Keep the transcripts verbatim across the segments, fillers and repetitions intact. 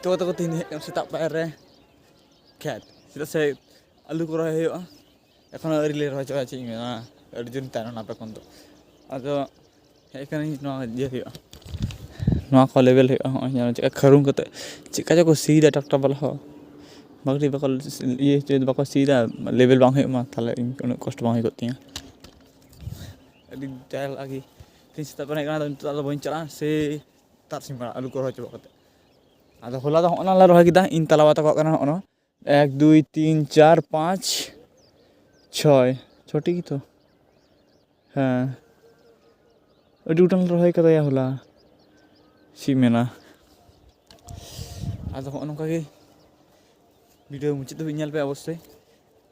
ᱛᱚ ᱛᱟᱠᱚ ᱛᱮᱦᱮᱧ ᱦᱮᱡ ᱠᱟᱱᱟ ᱥᱮᱛᱟᱜ ᱯᱟᱭᱟᱨ ᱨᱮ ᱠᱷᱮᱛ, ᱪᱮᱫᱟᱜ ᱥᱮ ᱟᱹᱞᱩ ᱠᱚ ᱨᱚᱦᱚᱭ ᱦᱩᱭᱩᱜᱼᱟ᱾ ᱮᱠᱷᱚᱱᱳ ᱟᱹᱣᱨᱤ ᱞᱮ ᱨᱚᱦᱚᱭ ᱪᱟᱵᱟᱭᱟ, ᱪᱮᱫ ᱤᱧ ᱢᱮᱱᱟ, ᱟᱹᱰᱤ ᱡᱳᱨ ᱛᱟᱭᱱᱚᱢ ᱱᱟᱯᱮ ᱠᱷᱚᱱ ᱫᱚ᱾ ᱟᱫᱚ ᱦᱮᱡ ᱠᱟᱹᱱᱟᱹᱧ, ᱱᱚᱣᱟ ᱤᱭᱟᱹ ᱦᱩᱭᱩᱜᱼᱟ, ᱱᱚᱣᱟ ᱠᱚ ᱞᱮᱵᱮᱞ ᱦᱩᱭᱩᱜᱼᱟ᱾ ᱦᱚᱸᱜᱼᱚᱭ ᱧᱮᱞ ᱢᱮ ᱪᱮᱫᱠᱟ ᱠᱷᱟᱹᱨᱩᱝ ᱠᱟᱛᱮ ᱪᱮᱫᱠᱟ ᱪᱚ ᱠᱚ ᱥᱤᱭᱮᱫᱟ ᱴᱨᱟᱠᱴᱟᱨ ᱵᱟᱞᱟ ᱦᱚᱸ᱾ ᱵᱟᱠᱚ ᱤᱭᱟᱹ ᱦᱚᱪᱚᱭᱮᱫᱟ, ᱵᱟᱠᱚ ᱥᱤᱭᱮᱫᱟ, ᱞᱮᱵᱮᱞ ᱵᱟᱝ ᱦᱩᱭᱩᱜ ᱢᱟ, ᱛᱟᱦᱚᱞᱮ ᱤᱧ ᱩᱱᱟᱹᱜ ᱠᱚᱥᱴᱚ ᱵᱟᱝ ᱦᱩᱭ ᱠᱚᱜ ᱛᱤᱧᱟᱹ᱾ ᱟᱹᱰᱤ ᱡᱟᱭ ᱞᱟᱜᱤ ᱛᱤᱦᱤᱧ ᱥᱮᱛᱟᱜ ᱵᱮᱲᱟ ᱦᱮᱡ ᱠᱟᱱᱟ, ᱟᱫᱚ ᱱᱤᱛᱚᱜ ᱟᱫᱚ ᱵᱟᱹᱧ ᱪᱟᱞᱟᱜᱼᱟ, ᱥᱮ ᱛᱟᱨᱟᱥᱤᱧ ᱵᱮᱲᱟ ᱟᱹᱞᱩ ᱠᱚ ᱨᱚᱦᱚᱭ ᱪᱟᱵᱟ ᱠᱟᱛᱮ᱾ ᱟᱫᱚ ᱦᱚᱞᱟ ᱫᱚ ᱦᱚᱸᱜᱼᱚ ᱱᱟ ᱞᱮ ᱨᱚᱦᱚᱭ ᱠᱮᱫᱟ, ᱤᱧ ᱛᱟᱞᱟ ᱵᱟ ᱛᱟᱠᱚᱣᱟᱜ ᱠᱟᱱᱟ ᱦᱚᱸᱜᱼᱚ ᱱᱟ᱾ ᱮᱠ, ᱫᱩᱭ, ᱛᱤᱱ, ᱪᱟᱨ, ᱯᱟᱸᱪ, ᱪᱷᱚᱭ, ᱪᱷᱚᱴᱤ ᱜᱮᱛᱚ᱾ ᱦᱮᱸ, ᱟᱹᱰᱤ ᱜᱚᱴᱟᱝ ᱞᱮ ᱨᱚᱦᱚᱭ ᱠᱟᱫᱟᱭᱟ ᱦᱚᱞᱟ, ᱪᱮᱫ ᱢᱮᱱᱟ᱾ ᱟᱫᱚ ᱦᱚᱸᱜᱼᱚ ᱱᱚᱝᱠᱟ ᱜᱮ ᱵᱷᱤᱰᱤᱭᱳ ᱢᱩᱪᱟᱹᱫ ᱫᱷᱟᱹᱵᱤᱡ ᱧᱮᱞ ᱯᱮ ᱚᱵᱚᱥᱥᱳᱭ᱾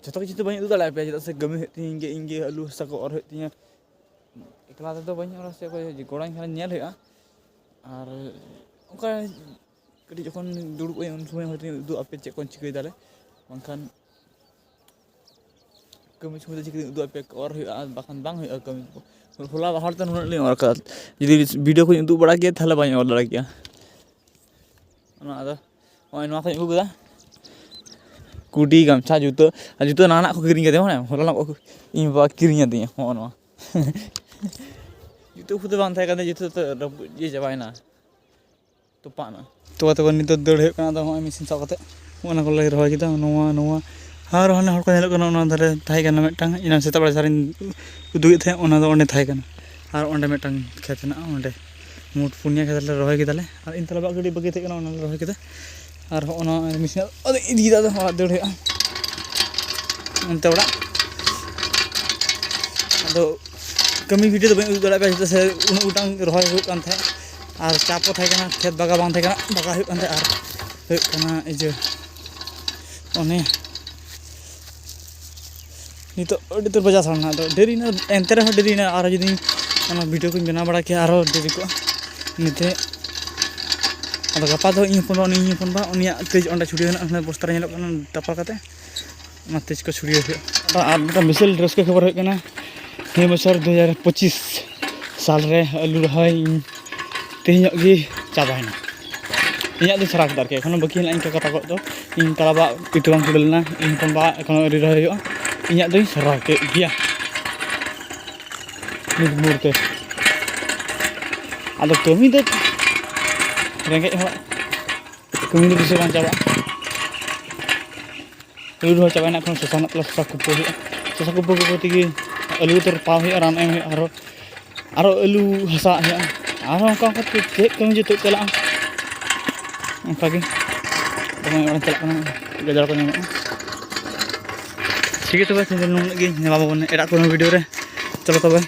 ᱡᱚᱛᱚ ᱠᱤᱪᱷᱩ ᱫᱚ ᱵᱟᱹᱧ ᱩᱫᱩᱜ ᱫᱟᱲᱮᱭᱟᱯᱮᱭᱟ, ᱪᱮᱫᱟᱜ ᱥᱮ ᱠᱟᱹᱢᱤ ᱦᱩᱭᱩᱜ ᱛᱤᱧᱟᱹ, ᱤᱧ ᱜᱮ, ᱤᱧ ᱜᱮ ᱟᱹᱞᱩ ᱦᱟᱥᱟ ᱠᱚ ᱚᱨ ᱦᱩᱭᱩᱜ ᱛᱤᱧᱟᱹ᱾ ᱮᱠᱞᱟ ᱛᱮᱫᱚ ᱵᱟᱹᱧ ᱚᱨᱟ, ᱥᱮ ᱚᱠᱚᱭ ᱜᱚᱲᱚᱧ ᱠᱷᱟᱱ ᱧᱮᱞ ᱦᱩᱭᱩᱜᱼᱟ᱾ ᱟᱨ ᱚᱱᱠᱟ ᱠᱟᱹᱴᱤᱡ ᱡᱚᱠᱷᱚᱱ ᱫᱩᱲᱩᱵ ᱟᱹᱧ, ᱩᱱ ᱥᱚᱢᱚᱭ ᱦᱚᱭᱛᱳᱧ ᱩᱫᱩᱜ ᱟᱯᱮ ᱪᱮᱫ ᱠᱚᱧ ᱪᱤᱠᱟᱹᱭ ᱫᱟᱞᱮ, ᱵᱟᱝᱠᱷᱟᱱ ᱠᱟᱹᱢᱤ ᱥᱚᱢᱚᱭ ᱫᱚ ᱪᱤᱠᱟᱹᱧ ᱩᱫᱩᱜ ᱟᱯᱮ, ᱚᱨ ᱦᱩᱭᱩᱜᱼᱟ, ᱵᱟᱠᱷᱟᱱ ᱵᱟᱝ ᱦᱩᱭᱩᱜᱼᱟ ᱠᱟᱹᱢᱤ ᱠᱚ᱾ ᱦᱚᱞᱟ ᱵᱟᱦᱟᱞ ᱛᱮ ᱱᱩᱱᱟᱹᱜ ᱞᱤᱧ ᱚᱨ ᱠᱟᱫᱟ, ᱡᱩᱫᱤ ᱵᱷᱤᱰᱤᱭᱳ ᱠᱚᱧ ᱩᱫᱩᱜ ᱵᱟᱲᱟ ᱠᱮᱭᱟ, ᱛᱟᱦᱚᱞᱮ ᱵᱟᱹᱧ ᱚᱨ ᱫᱟᱲᱮ ᱠᱮᱭᱟ᱾ ᱚᱱᱟ ᱟᱫᱚ ᱱᱚᱜᱼᱚᱭ ᱱᱚᱣᱟ ᱠᱚᱧ ᱟᱹᱜᱩ ᱠᱮᱫᱟ, ᱠᱩᱰᱤ, ᱜᱟᱢᱪᱷᱟ, ᱡᱩᱛᱟᱹ, ᱟᱨ ᱡᱩᱛᱟᱹ ᱱᱟᱣᱟᱱᱟᱜ ᱠᱚ ᱠᱤᱨᱤᱧ ᱠᱟᱫᱮᱭᱟ, ᱢᱟᱱᱮ ᱦᱚᱞᱟᱱᱚᱜ ᱠᱚ ᱤᱧ ᱵᱟᱵᱟ ᱠᱤᱨᱤᱧ ᱟᱹᱫᱤᱧᱟ᱾ ᱦᱚᱸᱜᱼᱚ ᱱᱚᱣᱟ ᱡᱩᱛᱟᱹ ᱠᱚᱫᱚ ᱵᱟᱝ ᱛᱟᱦᱮᱸ ᱠᱟᱱ ᱛᱤᱧᱟ, ᱡᱩᱛᱟᱹ ᱫᱚ ᱨᱟᱹᱯᱩᱫ ᱤᱭᱟᱹ ᱪᱟᱵᱟᱭᱮᱱᱟ, ᱛᱚᱯᱟᱜ ᱮᱱᱟ᱾ ᱛᱚ ᱛᱚᱵᱮ ᱱᱤᱛᱚᱜ ᱫᱟᱹᱲ ᱦᱩᱭᱩᱜ ᱠᱟᱱᱟ, ᱟᱫᱚ ᱦᱚᱸᱜᱼᱚᱭ ᱢᱮᱥᱤᱱ ᱥᱟᱵ ᱠᱟᱛᱮ ᱚᱱᱟ ᱠᱚᱞᱮ ᱨᱚᱦᱚᱭ ᱠᱮᱫᱟ᱾ ᱱᱚᱣᱟ, ᱱᱚᱣᱟ ᱟᱨ ᱦᱟᱱᱮ ᱦᱚᱲ ᱠᱚ ᱧᱮᱞᱚᱜ ᱠᱟᱱᱟ, ᱚᱱᱟ ᱫᱷᱟᱨᱮ ᱛᱟᱦᱮᱸ ᱠᱟᱱᱟ ᱢᱤᱫᱴᱟᱝ, ᱮᱱᱟᱝ ᱥᱮᱛᱟᱜ ᱵᱮᱲᱟ ᱡᱟᱦᱟᱸ ᱨᱤᱧ ᱩᱫᱩᱜᱮᱫ ᱛᱟᱦᱮᱸᱫ, ᱚᱱᱟ ᱫᱚ ᱚᱸᱰᱮ ᱛᱟᱦᱮᱸ ᱠᱟᱱᱟ᱾ ᱟᱨ ᱚᱸᱰᱮ ᱢᱤᱫᱴᱟᱝ ᱠᱷᱮᱛ ᱦᱮᱱᱟᱜᱼᱟ, ᱚᱸᱰᱮ ᱢᱳᱴ ᱯᱩᱱᱭᱟ ᱠᱷᱮᱛ ᱞᱮ ᱨᱚᱦᱚᱭ ᱠᱮᱫᱟᱞᱮ᱾ ᱟᱨ ᱤᱧ ᱛᱟᱞᱟ ᱵᱟᱜ ᱜᱟᱹᱰᱤ ᱵᱟᱹᱜᱤ ᱛᱟᱦᱮᱸ ᱠᱟᱱᱟ, ᱚᱱᱟ ᱞᱮ ᱨᱚᱦᱚᱭ ᱠᱮᱫᱟ᱾ ᱟᱨ ᱦᱚᱸᱜᱼᱚ ᱱᱚᱣᱟ ᱢᱮᱥᱤᱱ ᱟᱫᱚ ᱤᱫᱤᱭᱮᱫᱟ, ᱟᱫᱚ ᱚᱲᱟᱜ ᱫᱟᱹᱲ ᱦᱩᱭᱩᱜᱼᱟ ᱚᱱᱛᱮ ᱚᱲᱟᱜ᱾ ᱟᱫᱚ ᱠᱟᱹᱢᱤ ᱵᱷᱤᱰᱤᱭᱳ ᱫᱚ ᱵᱟᱹᱧ ᱩᱫᱩᱜ ᱫᱟᱲᱮᱭᱟᱜ ᱯᱮᱭᱟ, ᱪᱮᱫᱟᱜ ᱥᱮ ᱩᱱᱟᱹᱜ ᱜᱚᱴᱟᱝ ᱨᱚᱦᱚᱭ ᱦᱩᱭᱩᱜ ᱠᱟᱱ ᱛᱟᱦᱮᱸᱫ ᱟᱨ ᱪᱟᱯ ᱦᱚᱸ ᱛᱟᱦᱮᱸ ᱠᱟᱱᱟ, ᱠᱷᱮᱛ ᱵᱟᱜᱟ ᱵᱟᱝ ᱛᱟᱦᱮᱸ ᱠᱟᱱᱟ, ᱵᱟᱜᱟ ᱦᱩᱭᱩᱜ ᱠᱟᱱ ᱛᱟᱦᱮᱸᱫ᱾ ᱟᱨ ᱦᱩᱭᱩᱜ ᱠᱟᱱᱟ ᱤᱭᱟᱹ, ᱚᱱᱮ ᱱᱤᱛᱚᱜ ᱟᱹᱰᱤ ᱩᱛᱟᱹᱨ ᱵᱟᱡᱟᱣ ᱥᱟᱲᱱᱟ, ᱟᱫᱚ ᱰᱮᱨᱤᱱᱟ, ᱮᱱᱛᱮ ᱨᱮᱦᱚᱸ ᱰᱮᱨᱤᱱᱟ᱾ ᱟᱨᱦᱚᱸ ᱡᱩᱫᱤ ᱚᱱᱟ ᱵᱷᱤᱰᱤᱭᱳ ᱠᱚᱧ ᱵᱮᱱᱟᱣ ᱵᱟᱲᱟ ᱠᱮᱭᱟ, ᱟᱨᱦᱚᱸ ᱰᱮᱨᱤ ᱠᱚᱜᱼᱟ ᱱᱤᱛᱮ᱾ ᱟᱫᱚ ᱜᱟᱯᱟ ᱫᱚ ᱤᱧ ᱦᱚᱯᱚᱱ ᱵᱟ, ᱩᱱᱤ ᱤᱧ ᱦᱚᱯᱚᱱ ᱵᱟ, ᱩᱱᱤᱭᱟᱜ ᱛᱮᱡᱽ ᱚᱸᱰᱮ ᱪᱷᱩᱲᱭᱟᱹᱣ ᱦᱮᱱᱟᱜᱼᱟ, ᱦᱟᱱᱮ ᱵᱚᱥᱛᱟ ᱨᱮ ᱧᱮᱞᱚᱜ ᱠᱟᱱᱟ ᱫᱟᱯᱟᱞ ᱠᱟᱛᱮ, ᱚᱱᱟ ᱛᱮᱡᱽ ᱠᱚ ᱪᱷᱩᱲᱭᱟᱹᱣ ᱦᱩᱭᱩᱜᱼᱟ᱾ ᱟᱨ ᱢᱤᱫᱴᱟᱝ ᱵᱤᱥᱟᱞ ᱨᱟᱹᱥᱠᱟᱹ ᱠᱷᱚᱵᱚᱨ ᱦᱩᱭᱩᱜ ᱠᱟᱱᱟ, ᱱᱤᱭᱟᱹ ᱵᱚᱪᱷᱚᱨ ᱫᱩ ᱦᱟᱡᱟᱨ ᱯᱚᱸᱪᱤᱥ ᱥᱟᱞ ᱨᱮ ᱟᱹᱞᱩ ᱨᱚᱦᱚᱭ ᱤᱧ ᱛᱮᱦᱮᱧᱚᱜ ᱜᱮ ᱪᱟᱵᱟᱭᱮᱱᱟ᱾ ᱤᱧᱟᱹᱜ ᱫᱚᱧ ᱥᱟᱨᱟᱣ ᱠᱮᱫᱟ ᱟᱨᱠᱤ᱾ ᱮᱠᱷᱚᱱᱳ ᱵᱟᱹᱠᱤ ᱦᱮᱱᱟᱜᱼᱟ ᱤᱧ ᱠᱟᱠᱟ ᱛᱟᱠᱚ ᱫᱚ᱾ ᱤᱧ ᱛᱟᱞᱟᱵᱟ ᱤᱛᱟᱹ ᱵᱟᱝ ᱪᱷᱩᱲᱟᱹᱣ ᱞᱮᱱᱟ, ᱤᱧ ᱦᱚᱯᱚᱱ ᱵᱟ ᱮᱠᱷᱚᱱᱳ ᱟᱹᱣᱨᱤ ᱨᱚᱦᱚᱭ ᱦᱩᱭᱩᱜᱼᱟ᱾ ᱤᱧᱟᱹᱜ ᱫᱚᱧ ᱥᱟᱨᱟᱣ ᱠᱮᱫ ᱜᱮᱭᱟ ᱱᱤᱛ ᱢᱩᱦᱩᱨᱛᱮ᱾ ᱟᱫᱚ ᱠᱟᱹᱢᱤ ᱫᱚ ᱨᱮᱸᱜᱮᱡ ᱦᱚᱲᱟᱜ ᱠᱟᱹᱢᱤ ᱫᱚ ᱵᱮᱥᱤ ᱵᱟᱝ ᱪᱟᱵᱟᱜᱼᱟ᱾ ᱟᱹᱞᱩ ᱨᱚᱦᱚᱭ ᱪᱟᱵᱟᱭᱮᱱᱟ, ᱮᱠᱷᱚᱱ ᱥᱚᱥᱟ ᱨᱮᱱᱟᱜ ᱛᱟᱞᱟ, ᱥᱚᱥᱟ ᱠᱩᱯᱟᱹ ᱦᱩᱭᱩᱜᱼᱟ᱾ ᱥᱚᱥᱟ ᱠᱩᱯᱟᱹ ᱠᱩᱯᱟᱹ ᱛᱮᱜᱮ ᱟᱹᱞᱩ ᱫᱚ ᱨᱟᱯᱟᱣ ᱦᱩᱭᱩᱜᱼᱟ, ᱨᱟᱱ ᱮᱢ ᱦᱩᱭᱩᱜᱼᱟ, ᱟᱨᱚ, ᱟᱨᱚ ᱟᱹᱞᱩ ᱦᱟᱥᱟᱣᱟᱜ ᱦᱩᱭᱩᱜᱼᱟ᱾ ᱟᱨᱦᱚᱸ ᱚᱱᱠᱟ ᱚᱱᱠᱟ ᱛᱮ ᱪᱮᱫ ᱠᱟᱹᱢᱤ ᱡᱚᱛᱚ ᱪᱟᱞᱟᱜᱼᱟ᱾ ᱚᱱᱠᱟᱜᱮ ᱫᱚᱢᱮ ᱚᱲᱟᱜ ᱪᱟᱞᱟᱜ ᱠᱟᱱᱟ, ᱜᱟᱡᱟᱲ ᱠᱚ ᱧᱟᱢᱚᱜᱼᱟ᱾ ᱴᱷᱤᱠ ᱜᱮᱭᱟ ᱛᱚᱵᱮ, ᱛᱮᱦᱮᱧ ᱫᱚ ᱱᱩᱱᱟᱹᱜ ᱜᱮ, ᱧᱟᱯᱟᱢ ᱟᱵᱚᱱ ᱮᱴᱟᱜ ᱠᱳᱱᱳ ᱵᱷᱤᱰᱤᱭᱳ ᱨᱮ᱾ ᱪᱚᱞᱚ ᱛᱚᱵᱮ᱾